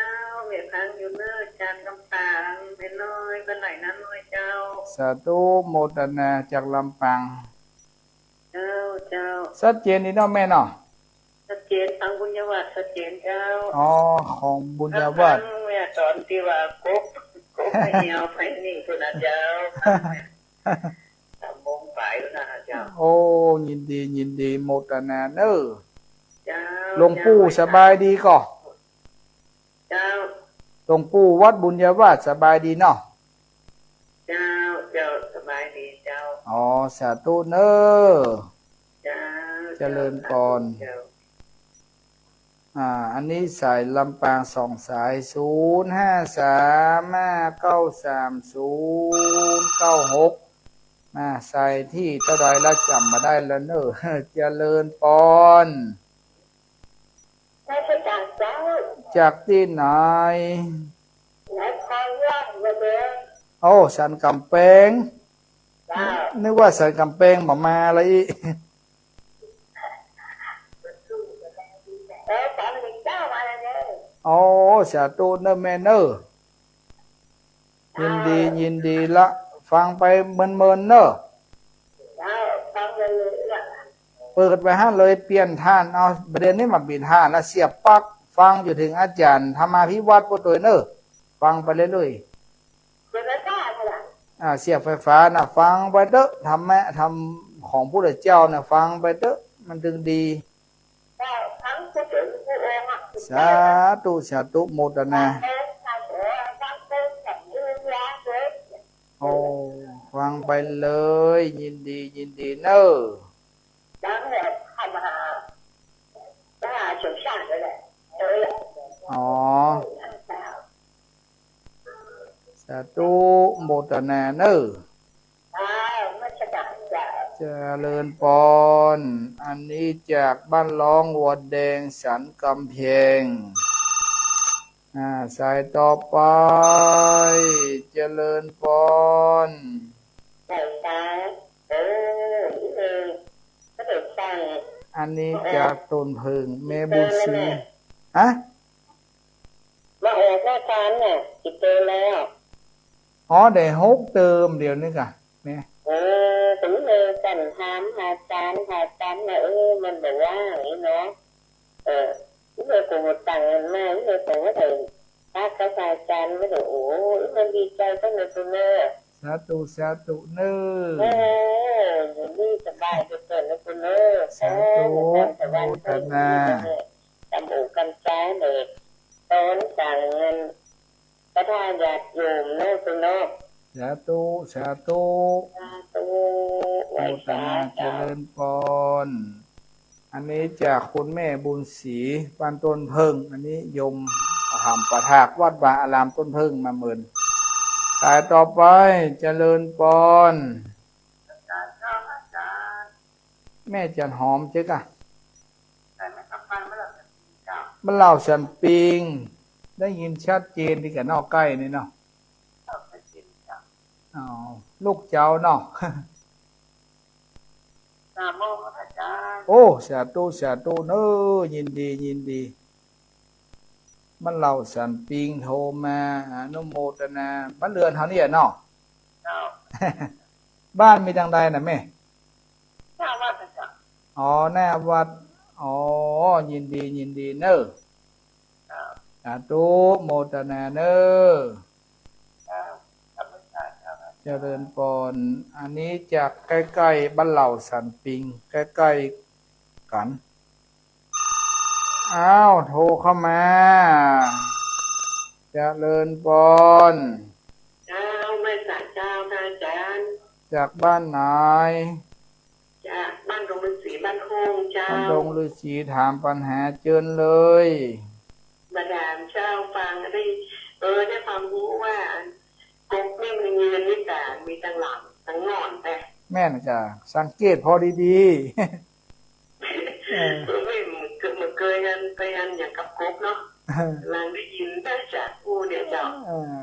แม่ฟังอยู่เน่อ จากลำปาง แม่น้อย บ้านไหล่นาน้อยเจ้า สาธุ โมทนาจากลำปาง เจ้า เจ้า ชัดเจนดีเนาะแม่เนาะ ชัดเจน ฟังบุญญาวัฒน์ชัดเจนเจ้า อ๋อ ของบุญญาวัฒน์ ฟังแม่สอนตี้ว่ากบ กบไปเหี่ยวไปนี่พุ้นนะเจ้า สามโมงไปแล้วนะเจ้า โอ้ ยินดี ยินดี โมทนาเน่อ เจ้า หลวงปู่ เจ้า สบายดีก่อ เจ้า หลวงปู่วัดบุญญาวัฒน์สบายดีเนาะ เจ้า เจ้า สบายดีเจ้า อ๋อ สาธุเน่อ เจ้า เจริญปอน เจ้า อ่า อันนี้สายลำปางสองสาย ศูนย์ห้าสามห้าเก้าสามศูนย์เก้าหก อ่า สายตี้เต้าใดละจ๋ำบ่ได้ละเน่อ เจริญปอน มาจากเจ้า จากตี้ไหน นครหลวง โอ้ สันก๋ำแปง เจ้า นึกว่าสันก๋ำแปงบ่มาละอี้ เออ ต๋อนเห็นเจ้ามาแล้วเน่อ โอ้ สาธุเน่อแม่เน่อ ยินดี ยินดีละ ฟังไปเมินๆ เน่อ เจ้า ฟังเมินๆ ละ เปิดไว้หั้นเลย เปลี่ยนถ่าน เอา บ่าเดี่ยวนี้บ่าเป๋นถ่านละ เสียบปลั๊ก ฟังอยู่เถิงอาจ๋ารย์ธรรมาภิวัฒน์ปู้โตยเน่อ ฟังไปเรื่อยๆ เสียบไฟฟ้าเน่อ อ่า เสียบไฟฟ้าน่ะ ฟังไปเต๊อะ ธรรมะ ธรรมของพุทธเจ้าน่ะ ฟังไปเต๊อะ มันถึงดี สาธุ สาธุ โมทนา โอ้ ฟังไปเลย ยินดี ยินดีเน่อ อ๋อ สาธุ โมทนาเน่อ เจริญปอน อันนี้จากบ้านร้องวัวแดงสันกำแพง อ่า สายต่อไป เจริญปอน อันนี้จากต้นเผิ้ง แม่บุญศรี ฮะ มาออกหน้าศาลเนี่ย กี่เติมแล้ว อ๋อ ได้หกเติมเดี๋ยวนี้กะ แม่ เออ ผมเลยสั่นถามหาศาล หาศาลว่า เออ มันบอกว่าอย่างนี้เนาะ เออ เมื่อผมตังค์เงินมา เมื่อผมว่าถึง พระกับอาจารย์ เมื่อเดี๋ยว โอ้ มันดีใจตั้งแต่ตัวเน่อ สาธุ สาธุเน่อ โอ้ อยู่นี่สบายเกินเกินนะตัวเน่อ สาธุ เออ ตามสวรรค์ โมทนา เพิ่นอยู่นี่เน่อ ตามอกตามใจเลย ตอนสั่งเงิน พระญาติโยมเนาะ คุณเนาะ สาธุ สาธุ สาธุ โมทนา ไหว้สา เจริญปอน อันนี้จากคุณแม่บุญศรี บ้านต้นเผิ้ง อันนี้โยมหำปะถากวัดวาอารามต้นเผิ้งมาเมิน สายต่อไป เจริญปอน อาจารย์ครับ อาจารย์ แม่จันหอมใจ้ก่ะ บ้านเหล่าสันปิง ได้ยินชัดเจนดีก่ะเนาะ ใก้นี่เนาะ อ๋อ ลูกเจ้าเนาะ โอ้ สาธุ สาธุเน้อ ยินดี ยินดี บ้านเหล่าสันปิงโทรมา อนุโมทนา บ้านเฮือนเฮานี่เนาะ เจ้า บ้านมีตางใดน่ะแม่ หน้าวัดน่ะเจ้า อ๋อ หน้าวัด อ๋อ ยินดี ยินดีเน้อ เจ้า สาธุ โมทนาเน้อ เจ้า เจริญปอน อันนี้จากใก้ๆ บ้านเหล่าสันปิง ใก้ๆ กั๋น อ้าว โทรเข้ามา เจริญปอน เจ้า ไหว้สาเจ้า พระอาจารย์ จากบ้านไหน จากบ้านดงฤๅษี บ้านโค้งเจ้า บ้านดงฤๅษี ถามปัญหาเจิญเลย มาถามเจ้าฟังได้ เออ ได้ความฮู้ว่า กบนี่มันยืนนี่แต่มีตังหลังตังหง่อนแต่ แม่นจ้ะ สังเกตผ่อดีๆ เออ ไม่เหมือนเกิด เหมือนเกยกันไปอันอย่างกับกบเนาะ เออ กำลังได้ยินได้จากผู้เนี่ยเจ้า เออ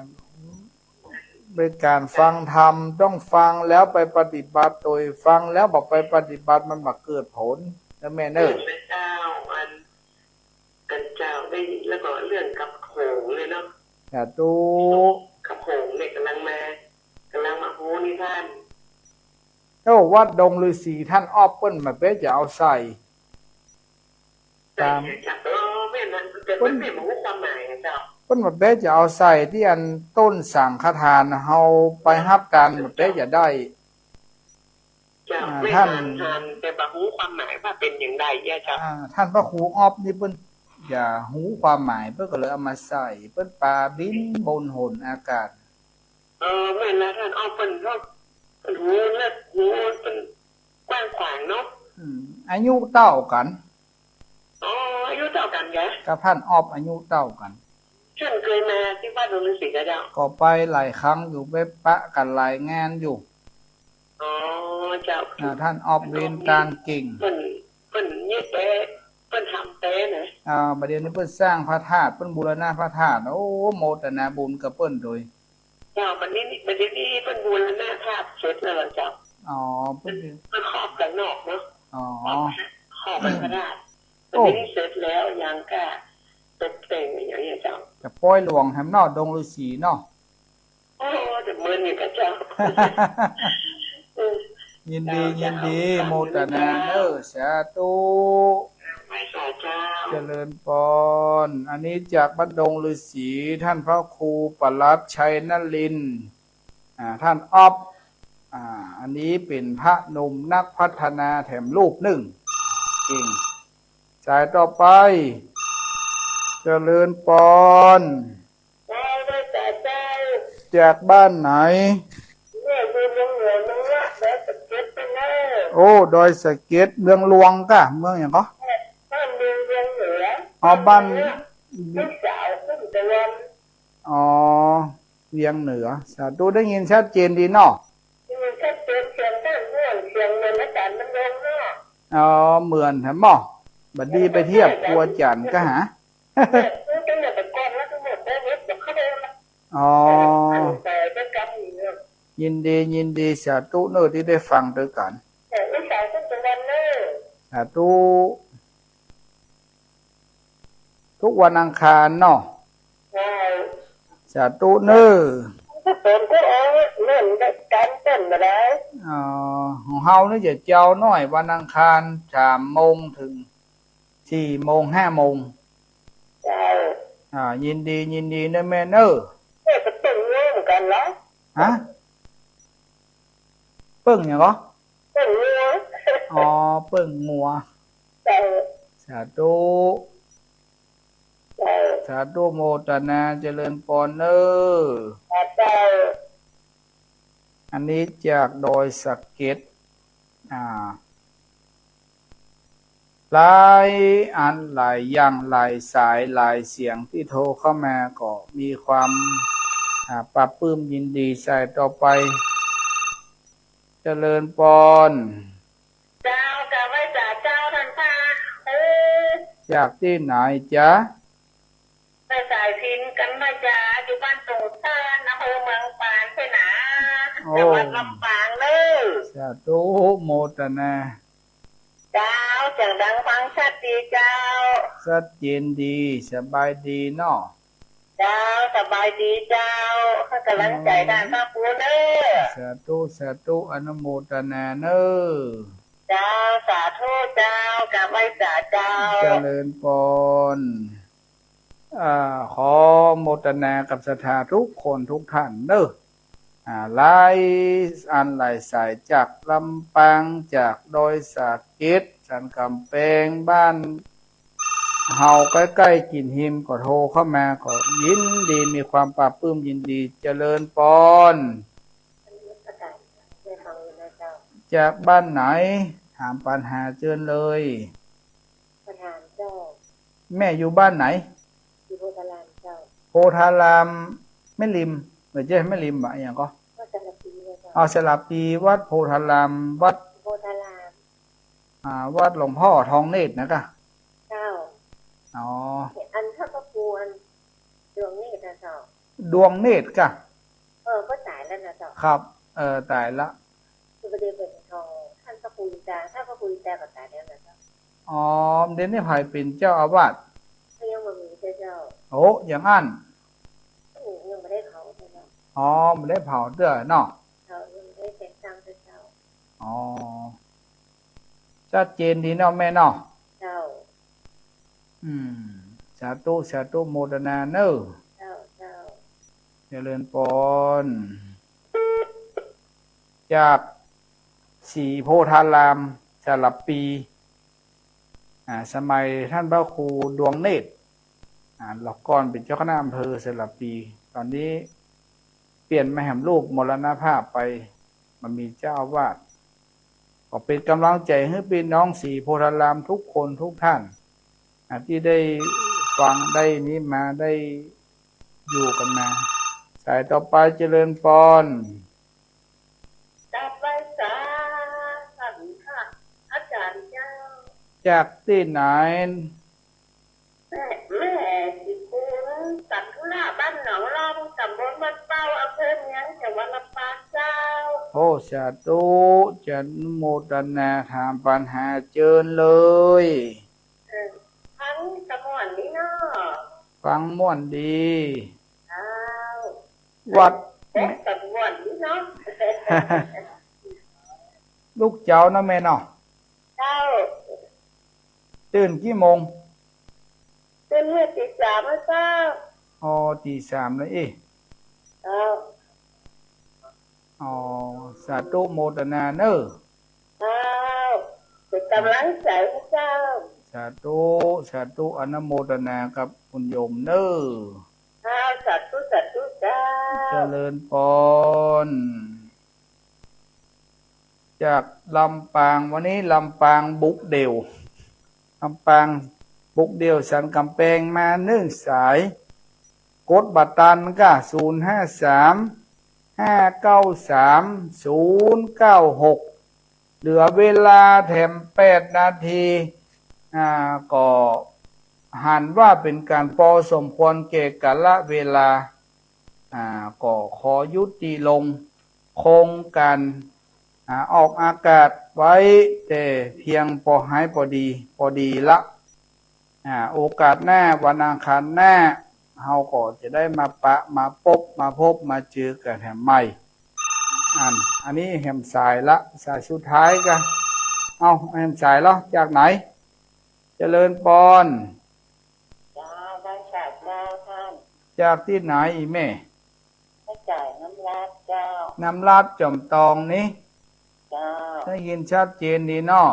เป๋นก๋านฟังธรรม ต้องฟังแล้วไปปฏิบัติ โตยฟังแล้วบ่ไปปฏิบัติมันบ่เกิดผลนะแม่เน้อ เออ เจ้า อัน กันเจ้าได้ยินแล้วก็เรื่องกับโขงเลยเนาะ สาธุ กับโขงเนี่ยกำลังมา กำลังมาฮู้นิทาน โอ้ วัดดงฤๅษี ต้านอ๊อฟเปิ้นบ่เป๋นจะเอาใส่ ตาม เออ แม่นนะ แต่ เปิ้น มันไม่รู้ความหมายนะเจ้า เปิ้นบ่เป๋นจะเอาใส่ตี้อันต้นสังฆทาน เฮาไปฮับตานบ่เป๋นจะได้ เจ้า อ่า ไม่ ท่าน ทัน ทัน แต่บ่ฮู้ความหมายว่าเป๋นอย่างใดอะเจ้า อ่า ต้านพระครูอ๊อฟนี่เปิ้นจะฮู้ความหมาย เปิ้นก็เลยเอามาใส่ เปิ้นปาบินบนหนอากาศ เออ แม่นละ ต้านอ๊อฟเปิ้นก็ เปิ้นฮู้เลิศ ฮู้ เปิ้นกว้างขวางเนาะ อืม อายุเต้ากั๋น อ๋อ อายุเต้ากั๋นกะ กับต้านอ๊อฟอายุเต้ากั๋น ต้านเกยมาตี้วัดดงฤๅษีกะเจ้า ก็ไปหลายครั้งอยู่ ไปปะกั๋นหลายงานอยู่ อ๋อ เจ้า อ่า ต้านอ๊อฟเวียนก๋านเก่ง เปิ้น เปิ้นนี่แต๊ เปิ้นทำแต๊นะ อ่า บ่าเดี่ยวนี้เปิ้นสร้างพระธาตุ เปิ้นบูรณะพระธาตุ โอ้ โมทนาบุญกับเปิ้นโตย เจ้า บัดนี้ บัดนี้เปิ้นบูรณะธาตุเสร็จแล้วเหรอเจ้า อ๋อ เปิ้น เปิ้นครอบด้านนอกเนาะ อ๋อ ครอบ ครอบพระธาตุ โอ้ บัดนี้เสร็จแล้ว ยังก้าตกแต่งอย่างเงี้ยเจ้า จะปอยหลวงแหมเนาะ ดงฤๅษีเนาะ โอ้ จะเหมือนอย่างกับเจ้า เออ ยินดี เจ้า ยินดี เจ้า โมทนาเน้อ สาธุ ไหว้สาเจ้า เจริญปอน อันนี้จากบ้านดงฤๅษี ต้านพระครูปลัดชัยนรินทร์ อ่า ต้านอ๊อฟ อ่า อันนี้เป๋นพระหนุ่มนักพัฒนาแถมรูปนึ่ง เก่ง สายต่อไป เจริญปอน เจ้า ไหว้สาเจ้า จากบ้านไหน เนี่ย อยู่เมืองเหนือ เมืองละ ดอยสะเก็ดไปแล้ว โอ้ ดอยสะเก็ด เมืองหลวงกะ เมืองหยังก็ บ้านเมือง เมืองเหนือ อ๋อ บ้าน เมืองเหนือ ลูกสาวขึ้นตะวัน อ๋อ เวียงเหนือ สาธุ ได้ยินชัดเจนดีเนาะ ได้ยินชัดเจน เสียงต้านม่วน เสียงเหมือนอาจารย์บรรยงเนาะ อ๋อ เหมือนแหมบ่ บัดนี้ไปเทียบครูอาจ๋ารย์กะหา เนี่ย รู้ตั้งแต่ก่อนแล้ว ตั้งแต่โควิด เดี๋ยวเข้าไปละ อ๋อ เออ แต่ด้วยกันอยู่เนี่ย ยินดี ยินดี สาธุเน้อตี้ได้ฟังตวยกั๋น เออ ลูกสาวขึ้นตะวันเน้อ สาธุ ทุกวันอังคารเนาะ ใช่ สาธุเน้อ กุศลก็เอาเงินได้การเต้นมาได้ อ๋อ ของเฮานี่จะเจ๊าหน้อย วันอังคาร สามโมงเถิงสี่โมง ห้าโมง ใช่ อ่า ยินดี ยินดีเน้อแม่เน้อ แม่ก็เปิ้งงัวเหมือนกั๋นเหรอ ฮะ เปิ้งหยังก็ เปิ้งงัว อ๋อ เปิ้งงัว ใช่ สาธุ ใช่ สาธุโมทนาเจริญปอนเน้อ ใช่ อันนี้จากดอยสะเก็ด อ่า หลายอันหลายอย่างหลายสายหลายเสียงตี้โทรเข้ามาก็มีความ อ่า ปลาบปลื้มยินดี สายต่อไป เจริญปอน เจ้า กราบไหว้ จากตี้ไหนจ๊ะ แม่สายพินกั๋นนะจ๊ะ อยู่บ้านตงซาน อำเภอเมืองปานเจ้านา โอ้ จังหวัดลำปางเน่อ สาธุ โมตนา เจ้า เสียงดังฟังชัดดีเจ้า ชัดเจนดี สบายดีเนาะ เจ้า สบายดีเจ้า ให้ก๋ำลังใจ๋ต้านพระครูเน่อ สาธุ สาธุ อนุโมตนาเน่อ เจ้า สาธุเจ้า กราบไหว้สาเจ้า เจริญปอน อ่า ขอโมตนากับศรัทธาทุกคนทุกท่านเน่อ อ่า หลายอันหลายสาย จากลำปาง จากดอยสะเก็ด สันก๋ำแปง บ้านเฮาใก้ๆ กิ๋นฮิมก็โทรเข้ามา ก็ยินดี มีความปลาบปลื้มยินดี เจริญปอน จากบ้านไหน ถามปัญหาเจิญเลย ประธานเจ้า แม่อยู่บ้านไหน อยู่โพธารามเจ้า โพธารามแม่ริม บ่ใจ้แม่ริมบ่ อะหยังก่อ วัดสารภีเจ้า อ๋อ สารภี วัดโพธาราม วัด โพธาราม อ่า วัดหลวงพ่อทองเนตรนะกะ เจ้า อ๋อ อันท่านพระครูอันดวงเนตรนะเจ้า ดวงเนตรกะ เออ ก็ต๋ายแล้วนะเจ้า ครับ เออ ต๋ายละ คือประเดี๋ยวเป๋นของท่านพระครูอีจา ท่านพระครูอีจาก็ต๋ายแล้วนะเจ้า อ๋อ เดี๋ยวนี้ใผเป๋นเจ้าอาวาส ก็ยังบ่มีเจ้า โอ้ อย่างอั้น ยังบ่ได้เผาเจ้า อ๋อ บ่ได้เผาเตื้อเนาะ เจ้า ยังบ่ได้แต่งตั้งเจ้า อ๋อ ชัดเจนดีเนาะแม่เนาะ เจ้า อืม สาธุ สาธุ โมทนาเน่อ เจ้า เจ้า เจริญปอน จากศรีโพธาราม สระปี อ่า สมัยท่านพระครูดวงเนตร อ่า เมื่อก่อนเป๋นเจ้าคณะอำเภอสระปี ต๋อนนี้เปลี่ยนมาแหมรูปมรณภาพไป บ่มีเจ้าอาวาส ก็เป๋นก๋ำลังใจ๋หื้อปี้น้องศรีโพธารามทุกคนทุกท่าน อ่า ตี้ได้ฟังได้นี้มา ได้อยู่กั๋นมา สายต่อไปเจริญปอน กราบไหว้สา ท่านพระอาจ๋ารย์เจ้า จากตี้ไหน แม่ แม่ศรีคูณ สันธุระ บ้านหนองล่อง ต๋ำบลบ้านเป้า อำเภอเมือง จังหวัดลำปางเจ้า โอ้ สาธุ จะอนุโมทนา ถามปัญหาเจิญเลย เออ ฟังตะม่วนดีเนาะ ฟังม่วนดี เจ้า วัด เอ๊ะ ตะม่วนดีเนาะ ลุกเจ๊าเนาะแม่เนาะ เจ้า ตื่นกี่โมง ตื่นเมื่อตี๋สามแล้วเจ้า อ๋อ ตี๋สามแล้วเอ๊ะ เจ้า อ๋อ สาธุโมทนาเน่อ เจ้า เป๋นก๋ำลังใจ๋หื้อเจ้า สาธุ สาธุ อนุโมทนากับคุณโยมเน่อ เจ้า สาธุ สาธุเจ้า เจริญปอน จากลำปาง วันนี้ลำปางบุกเดี่ยว ลำปางบุกเดี่ยวสันก๋ำแปงมานึ่งสาย กดบ่ตันกะ ศูนย์ห้าสาม ห้าเก้าสาม ศูนย์เก้าหก เหลือเวลาแถมแปดนาที อ่า ก็หันว่าเป๋นก๋านปอสมควรแก่กาละเวลา อ่า ก็ขอยุติลง โครงก๋าน อ่า ออกอากาศไว้แต่เพียงปอหายปอดี ปอดีละ อ่า โอกาสหน้า วันอังคารหน้า เฮาก็จะได้มาปะ มาปบ มาพบ มาเจอกั๋นแหมใหม่ อัน อันนี้แหมสายละ สายสุดท้ายกะ เอ้า แหมสายแล้ว จากไหน เจริญปอน เจ้า ไหว้สาเจ้าท่าน จากตี้ไหนอีแม่ มาจากน้ำราดเจ้า น้ำราดจอมตองนี่ เจ้า ได้ยินชัดเจนดีเนาะ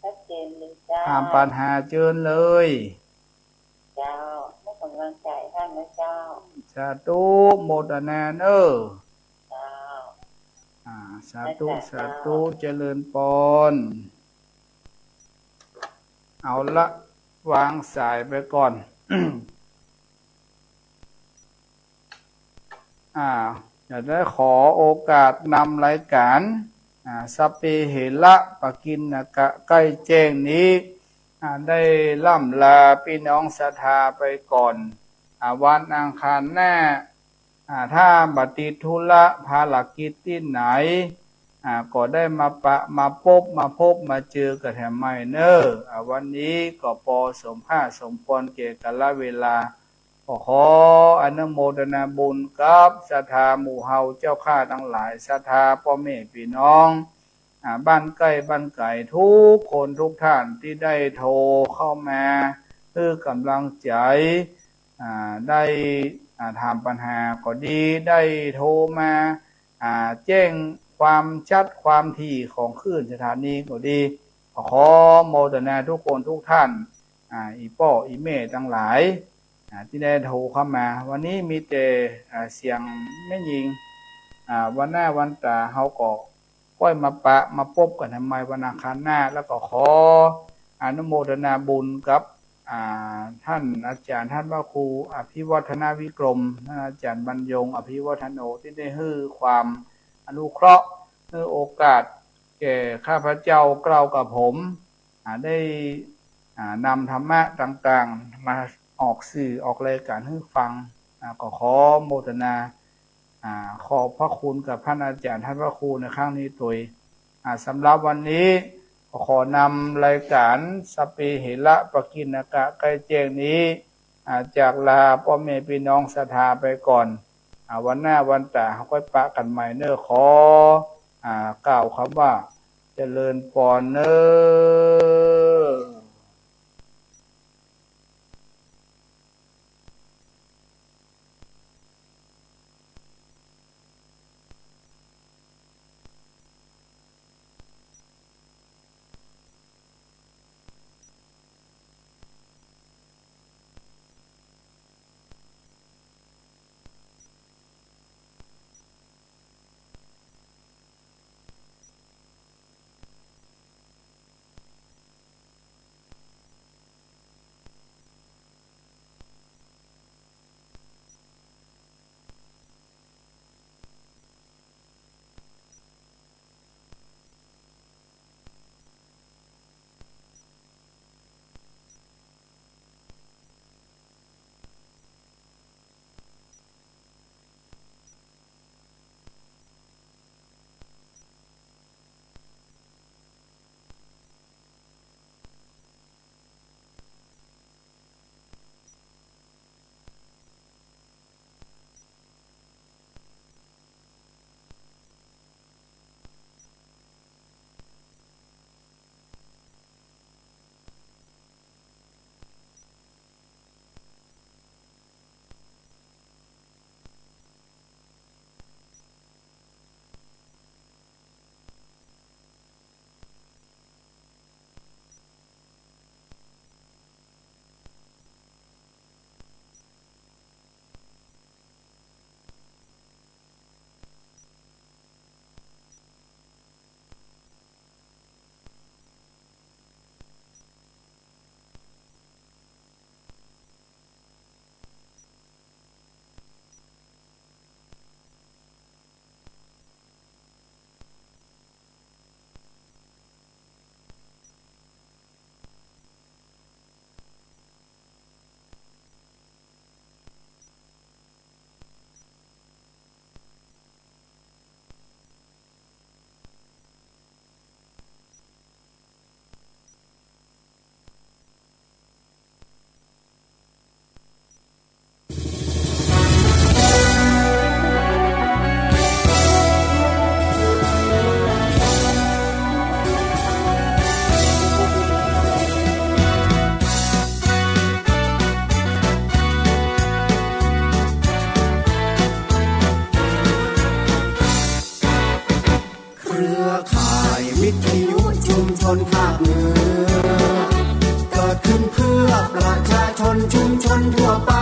ชัดเจนดีเจ้า ถามปัญหาเจิญเลย เจ้า ให้ก๋ำลังใจ๋ท่านนะเจ้า สาธุ โมทนาเน่อ เจ้า อ่า สาธุ สาธุ สาธุ เจริญปอน เอาละ วางสายไปก่อน อ่า จะได้ขอโอกาสนำรายก๋าน อ่า สัพเพเหระ ปกิณณกะ ใก้แจ้งนี้ อ่า ได้ร่ำลาปี้น้องศรัทธาไปก่อน อ่า วันอังคารหน้า อ่า ถ้าบ่ติดธุระภารกิจตี้ไหน อ่า ก็ได้มาปะ มาปบ มาพบ มาเจอกั๋นแถมใหม่เน่อ อ่า วันนี้ก็ปอสมภาคสมควรแก่กาลเวลา ก็ขออนุโมทนาบุญกับศรัทธาหมู่เฮาเจ้าข้าตังหลาย ศรัทธาป้อแม่ปี้น้อง อ่า บ้านใก้บ้านไก๋ทุกคนทุกท่านตี้ได้โทรเข้ามาหื้อก๋ำลังใจ๋ อ่า ได้ อ่า ถามปัญหาก็ดี ได้โทรมา อ่า แจ้งความชัดความถี่ของคลื่นสถานีก็ดี ก็ขอโมทนาทุกคนทุกท่าน อ่า อี่ป้ออี่แม่ตังหลาย อ่า ตี้ได้โทรเข้ามา วันนี้มีแต่ อ่า เสียงแม่ญิง อ่า วันหน้าวันต๋าเฮาก็ ก้อยมาปะมาปบกั๋นแถมใหม่วันอังคารหน้า แล้วก็ขออนุโมทนาบุญกับ อ่า ท่านอาจ๋ารย์ ท่านพระครูอภิวัฒนวิกรม ท่านอาจ๋ารย์บรรยง อภิวัฒโน ตี้ได้หื้อความอนุเคราะห์ หื้อโอกาสแก่ข้าพเจ้าเกล้ากับผม อ่า ได้ อ่า นำธรรมะต่างๆ มาออกสื่อออกรายก๋านหื้อฟัง อ่า ก็ขอโมทนา อ่า ขอบพระคุณกับท่านอาจ๋ารย์ ท่านพระครูในครั้งนี้ตวย อ่า สำหรับวันนี้ก็ขอนำรายก๋านสัพเพเหระปกิณณกะใก้แจ้งนี้ อ่า จากลาป้อแม่ปี้น้องศรัทธาไปก่อน อ่า วันหน้าวันต๋าเฮาก้อยปะกั๋นใหม่เน่อ ขอ อ่า กล่าวกำว่า เจริญปอนเน่อเครือข่ายวิทยุชุมชนภาคเหนือ เกิดขึ้นเพื่อประชาชนชุมชนทั่วไป